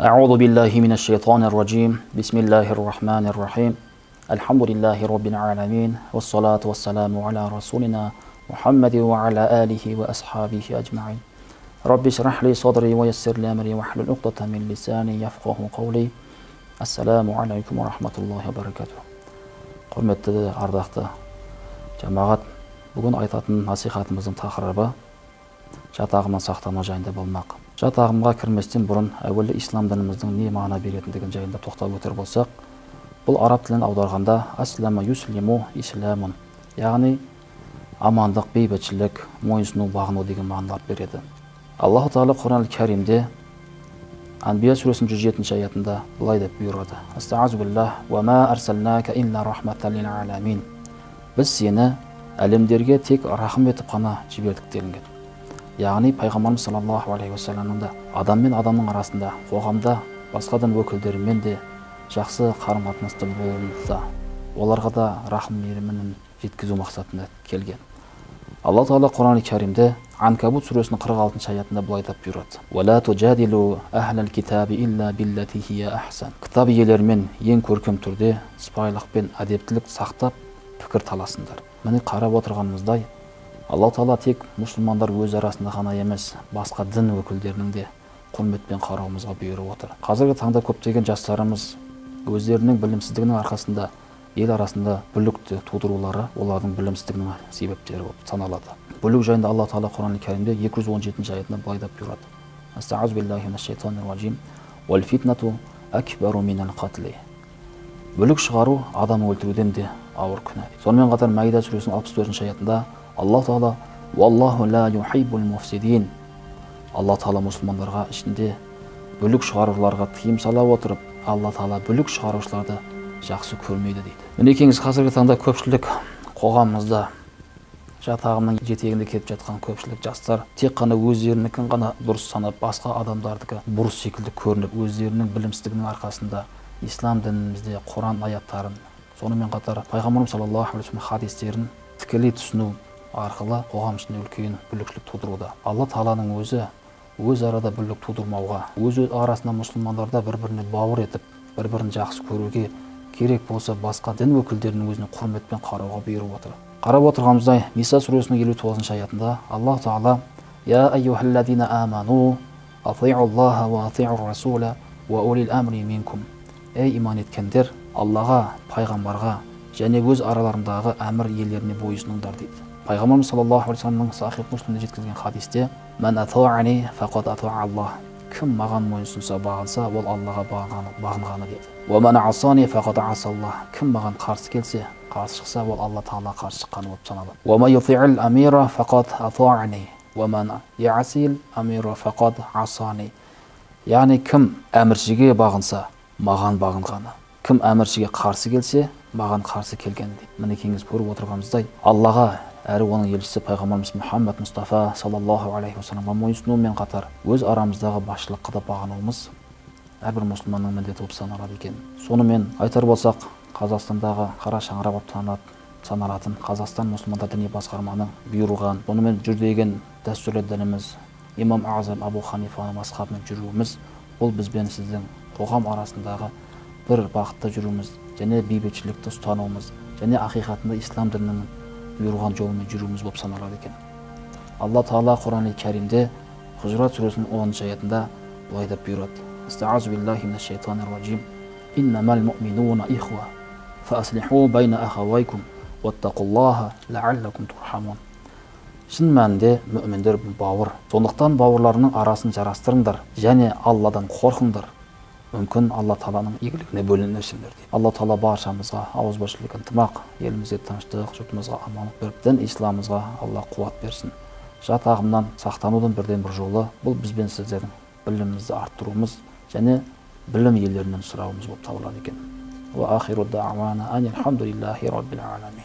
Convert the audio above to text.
أعوذ بالله من الشيطان الرجيم. بسم الله الرحمن الرحيم. الحمد لله رب العالمين، والصلاة والسلام على رسولنا محمد وعلى آله وأصحابه أجمعين. رب اشرح لي صدري ويسر لي أمري واحلل عقدة من لساني يفقه قولي. Ассаламу алейкум ва рахматуллахи ва баракатух. Құрметті, ардақты жамағат, бүгін айтатын насихатымыздың тақырыбы жат ағымнан сақтану жайында болмақ. Жат ағымға кірместен бұрын әуелі ислам дініміздің не мағына беретіндігін жайында тоқталып өтер болсақ, бұл араб тілін аударғанда аслама юслиму исламун, яғни амандық, бейбітшілік, мойынсыну, бағыну деген мағыналар береді. Аллаху тағала Құран Кәрімде Анбия сүресінің 107 аятында былай деп бұйырады: Астағизу биллах, уа ма арсалнака илля рахматан лил аламин. Біз сені әлемдерге тек рахым етіп қана жібердік делінген. Яғни пайғамбарымыз саллаллаху алейхи уассаламның да адам мен адамның арасында, қоғамда басқа дін өкілдерімен де жақсы қарым-қатынаста болуымызда, оларға да рахым мейірімін жеткізу мақсатында келген. Алла тағала Құран Кәрімде Анкабут сүресінің 46 аятында былай деп бұйырады: «Уа тужадилу ахлал китаби илля биллати хия ахсан». Кітап иелерімен ең көркем түрде сыпайылық пен әдептілік сақтап пікір таласыңдар. Міне қарап отырғанымыздай, Алла тағала тек мұсылмандар өз арасында ғана емес, басқа дін өкілдерінің де құрметпен қарауымызға бұйырып отыр. Қазіргі таңда көптеген жастарымыз өздерінің білімсіздігінің арқасында ел арасында бүлікті тудырулары олардың білімсіздігінің себептері болып саналады. Бүлік жайында Алла тағала Құран Кәрімде 217 аятында былай деп бұйырады: Астағизу биллахи минаш шайтанир ражим. Уал фитнату акбару минал қатли. Бүлік шығару адам өлтіруден де ауыр күнә. Сонымен қатар Маида сүресінің 64 аятында Алла тағала «Уаллаху ла юхиббул муфсидин». Алла тағала мұсылмандарға ішінде бүлік шығарушыларға тыйым сала отырып, Алла тағала бүлік шығарушыларды жақсы көрмейді дейді. Мінекейіңіз, қазіргі таңда көпшілік қоғамымызда жат ағымның жетегінде кетіп жатқан көпшілік жастар тек қана өздерінікін ғана дұрыс санап, басқа адамдардікі бұрыс секілді көрініп, өздерінің білімсіздігінің арқасында ислам дінімізде Құран аяттарын, сонымен қатар пайғамбарымыз саллаллаху алейхи уассалам хадистерін тікелей түсіну арқылы қоғам ішінде үлкен бүлікшілік тудыруда. Алла тағаланың өзі өз арада бүлік тудырмауға, өз арасында мұсылмандарда бір-біріне бауыр етіп, бір-бірін жақсы көруге, керек болса басқа дін өкілдерінің өзіне құрметпен қарауға бұйырып отыр. Қарап отырғанымыздай, Ниса сүресінің 59 аятында Аллах тағала «Я айюхаллазина аману, атиуллаха ва атиур расула ва улил амри минкум». Ей иман еткендер, Аллаға, пайғамбарға және өз араларындағы әмір иелеріне бойұсыныңдар дейді. Пайғамбарымыз саллаллаху алейхи уассаламның Сахих Муслимде жеткізген хадисте «Ман атаани фақад атаа Аллах». Кім маған мойынсұнса, бағынса, ол Аллаға бағынғаны дейді. «Уа ман асани фақад аса Аллах». Кім маған қарсы келсе, қарсы шықса, ол Алла тағалаға қарсы шыққаны болып саналады. «Уа ман юти'ил амира фақад атаани, уа ман ясил амира фақад асани». Яғни кім әміршіге бағынса, маған бағынғаны. Кім әміршіге қарсы келсе, маған қарсы келгені дейді. Мінекейіңіз, көріп отырғанымыздай, Аллаға әрі оның елшісі пайғамбарымыз Мұхаммад Мұстафа саллаллаху алейхи уассаламға мойынсұнумен қатар өз арамыздағы басшылыққа да бағынуымыз әрбір мұсылманның міндеті болып саналады екен. Сонымен айтар болсақ, Қазақстандағы қара шаңырақ болып саналатын Қазақстан мұсылмандар діни басқарманың бұйырған, сонымен жүр деген дәстүрлі дініміз Имам Ағзам Абу Ханифаның мазхабымен жүруіміз, бұл бізбен сіздің қоғам арасындағы бір бағытта жүруіміз және бейбітшілікті ұстануымыз және ақиқатында ислам дінінің бұйырған жолымен жүруіміз болып саналады екен. Алла тағала Құран Кәрімде Хужурат сүресінің 10 аятында былай деп бұйырады: Астағизу биллахи минаш шайтанир ражим. Иннамал муъминуна ихва, фааслиху байна ахавайкум, ваттақуллаха лааллакум турхамун. Шын мәнінде мүминдер бауыр, сондықтан бауырларының арасын жарастырыңдар және Алладан қорқыңдар. Мүмкін Алла тағаланың игілігіне бөленерсіңдер дейді. Алла тағала баршамызға ауызбіршілік, ынтымақ, елімізге тыныштық, жұртымызға амандық беріп, дін исламымызға Алла қуат берсін. Жат ағымнан сақтанудың бірден бір жолы бұл бізбен сіздердің білімімізді арттыруымыз және білім иелерінен сұрауымыз болып табылады екен. Уа ахиру дa'вана анил хамдулиллахи раббил аламин.